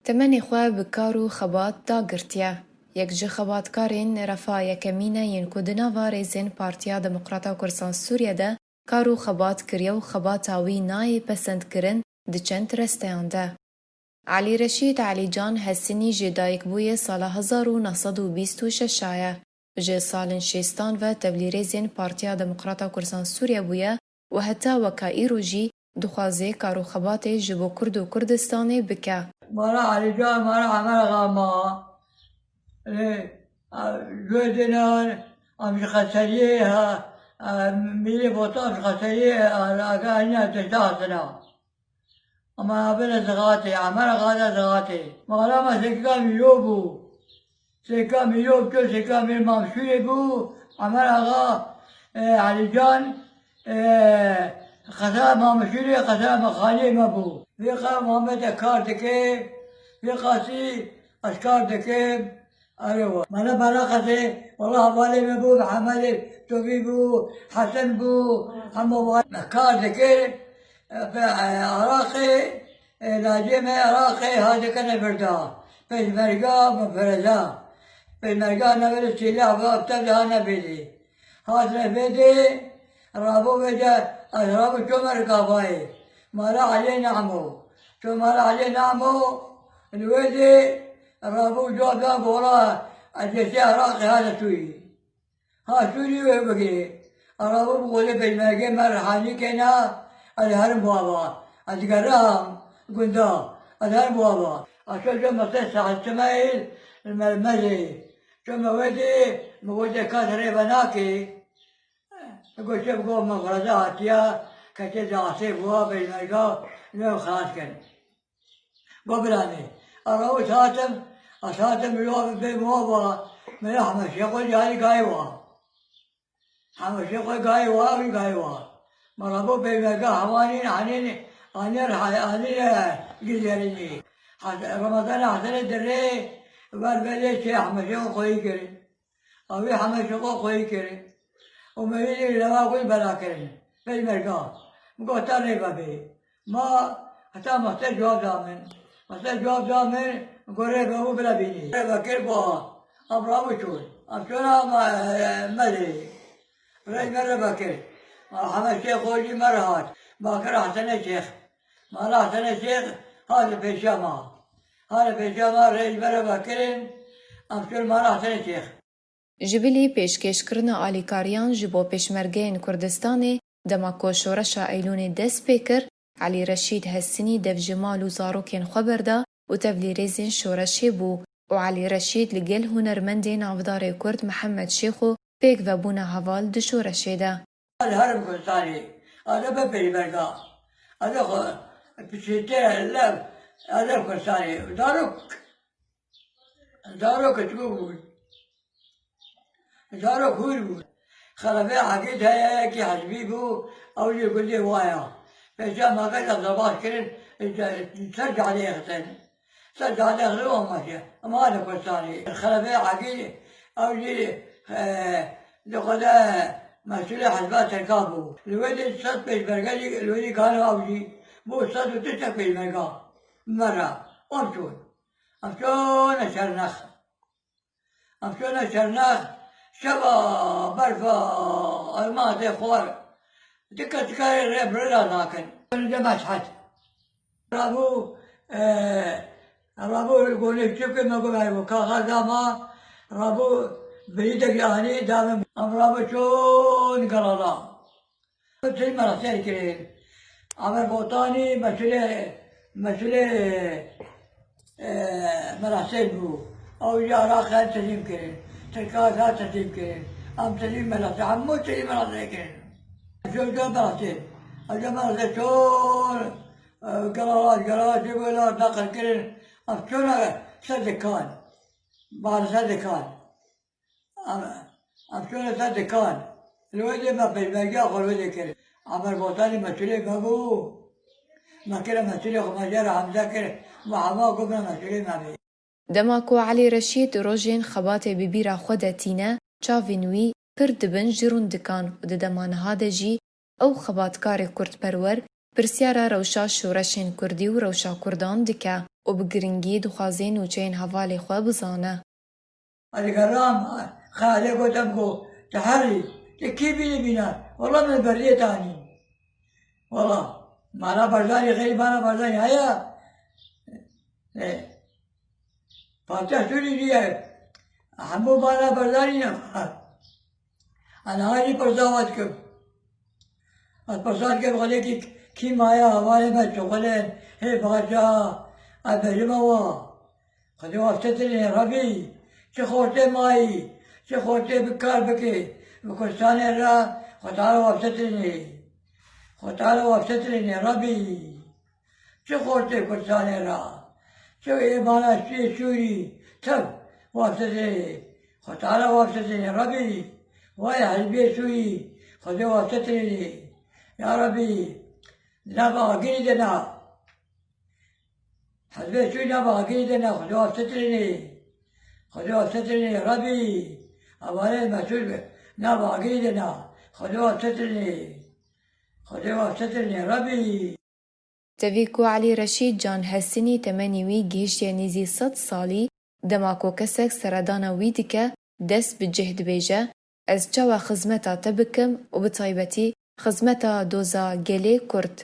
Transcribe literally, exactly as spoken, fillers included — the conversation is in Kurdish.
Temenê xwe bi kar û xebat dagirtiye. Yek ji xebatkarên refa yekemîn e yên ku di nava rêzên Partiya Demokrata Kurdistan Sûriye de kar û xebat kiriye û xebata wî nayê pesendkirin di çend resteyan de. Elî Reşîd Elîcan Hesinî jê dayik bûye sala hezar û neh sed û bîst û şeş a ye. Ji salên şêstan ve tevlîrêzên Partiya Demokrata Kurdistan Sûriye bûye û heta weka îro jî dixwaze kar û xebatê ji bo Kurd û Kurdistanê bike. Mala Elîcan, mala Emer Axa ma. Ê, a, Guhê Dinar, em ji Xeseriyê ha, a, Mîrê Botan ji Xeseriyê, a, a, a, a, Ama bire Zixatê, Emer Axa de Zixatê. Mala me sêkika Mîro bû. Sêka Mîro bû, sêka Mîr Mamşûrê bû, Emer Axa, e, Elîcan, e, qeza Mamşûrê, qeza me xaliyê me bû. Vê qeza Muhammed de kar dike, vê qasî ez kar dikim. Erê wa. Mala Baraxasê, wala hevalê me bû, Mihemedê Tobî bû, Hesen bû, hema wa kar dikir. Pe-, e, Iraqê, e, lacê me Iraqê ha dikene birda. Pêşmerga me fireza. Pêşmerga navêre sîlah ve tev de hane bêdê. Hatine bêdê, rabo vêce, ez rabo ço me rikabayê. Mala Elê Namo. Ço mala Elê Namo, li wê dê rabo cevap da gola, ez destê Iraqê hate Sûrî. Ha Sûrî wê bigirê. Arabo bi golê pêşmergê me rihanî kêna, ez herim bu ava. Ez digerim gunda, ez herim bu ava. Aşa jo meste Said Smail, me, me jê. Jo me wê dê, me wê dê kas rê venakê. Goşê bi go me xurada hatiya, keçê de asê bûa, pêşmerga, ne xelas kin. Go biranê. Ara û satim, a satim yo bê mo va, me ya Heme Şêxo cari gayê wa. Heme Şêxo gayê wa, wî gayê wa. Me ra bo peyvega hewanîn, anîn, anî re, anî re gizerînî. Has-, Ramazan Hasenê dirê, ver belê çê Heme Şêxo xweyî kirin. Ew ê heme şiqo xweyî kirin. Û me wî lê leva xwe bela kirin. Peymerga. Min got, "Te rê vebê." Ma heta mexter cewab da min. Mexter cewab da min, got, "Rê vebû bira bînî." Rê vekir, got, "Em rabû çûn." Em çûna ma, me lê. Rê me rê vekir. Ma heme şêx xwe jî me re hat. Ma kir Hasenê Şêx. Mala Hasenê Şêx hat li pêşiya ma. Hat li pêşiya ma, rê ji me re vekirin. Em çûn mala Hasenê Şêx. Ji bilî pêşkêşkirina alîkariyan ji bo pêşmergeyên Kurdistanê, dema ku şoreşa Eylûnê dest pê kir, Elî Reşîd Hesinî dev ji mal û zarokên xwe berda û tevlîrêzên şoreşê bû û Elî Reşîd li gel hunermendê navdarê Kurd Mihemed Şêxo pêk vebûne heval di şoreşê de. Ez herim Kurdistanê, ez ê be peymerga. Ez ê xwe piçîte lev, ez ê Kurdistanê. Zarok, zarok çikû bûn. Zarok hûr bûn. Xelefê Egîd heye, yekî hizbî bû, ew jî gundê wa ya. Pêşiya me ket em zebaş kirin, ser cadê xistin. Ser cadê xistin û maşe. Em hate Kurdistanê. Xelefê Egîd, ew jî, e, di xwe de mesûlê hizba Tirka bû. Li wê dê sed pêşmerge jî, li wê dê gane ew jî. Bû sed û du sed pêşmerga. Me re. Em çûn. Em çûne Şernex. Em çûne Şernex, şeva berfa, arma tê xwar. Dike dike rê birêla nakin. Li Meşhed. Rabû, e, rabû li gonê çûkê me got, "Ay bu kaxa dama." Rabû birî de giranî dame. Em rabû çûn Galala. Tî me re seyr kirin. Amer Botanî mesûlê, mesûlê, e, me re seyr bû. Ew jî Iraqê teslim kirin. Tirka da teslim kirin. Em teslim me re seyr, hemû teslim me re seyr kirin. Jû jû me re seyr. Ew jû me re seyr çûn, e, Gelalat, Gelalat jî wê la neqil kirin. Em çûne ser dikan. Bar ser dikan. Em, em çûne ser dikan. Li wê dê me pêşmergeya xwe li wê dê kir. Emer Botanî mesûlê me bû. Me kire mesûlê xwe, me jê re hemze kir. Me hema got me mesûlê me bê. Dema ku Elî Reşîd rojên xebatê bi bîra xwe de tîne, çavên wî pir dibin ji rûn dikan û di dema niha de jî ew xebatkarê kurdperwer pirsyara rewşa şoreşên kurdî û rewşa kurdan dike û bi giringî dixwaze nûçeyên hevalê xwe bizane. Ez digeram, xeyalê gotim ku tu herî, tu kî bînî bîne, wela min beriyê te anî. Wela, Mala Barzanî, xeyrî Mala Barzanî heye? E, Partiya Sûrî niye? Hemû Mala Barzanî ne. Ana herî pirsa we dikim. Ez pirsa dikim, xelekî kî maye, hevalê me çixulên, hê baca, ez berîme wa. Xwedê we biftetirînê Rebî, çi xortê mayî, çi xortê bi kar bikê, bi Kurdistanê re, Xwe Teala we biftetirînê. Xwe Teala we biftetirînê Rebî. Çi xortê Kurdistanê re, çi êmana çiyê Sûrî, tev we biftetirînê. Xwe Teala we biftetirînê Rebî. Vay hizbê Sûrî, Xwedê we biftetirînê. Ya Rebî, di nava agirî de ne. Hizbê Sûrî nava agirî de ne, Xwedê we biftetirînê. Xwedê we biftetirînê Rebî. Hevalê Mesûd bi nava agirî de ne. Xwedê we biftetirînê. Xwedê we biftetirînê Rebî. Tevî ku Elî Reşîd Can Hesinî temenî wî gihiştiye nêzî sed salî, dema ku kesek seredana wî dike, dest bi cih dibêje, Ez çawa xizmeta te bikim û bi taybetî xizmeta doza gelê Kurd?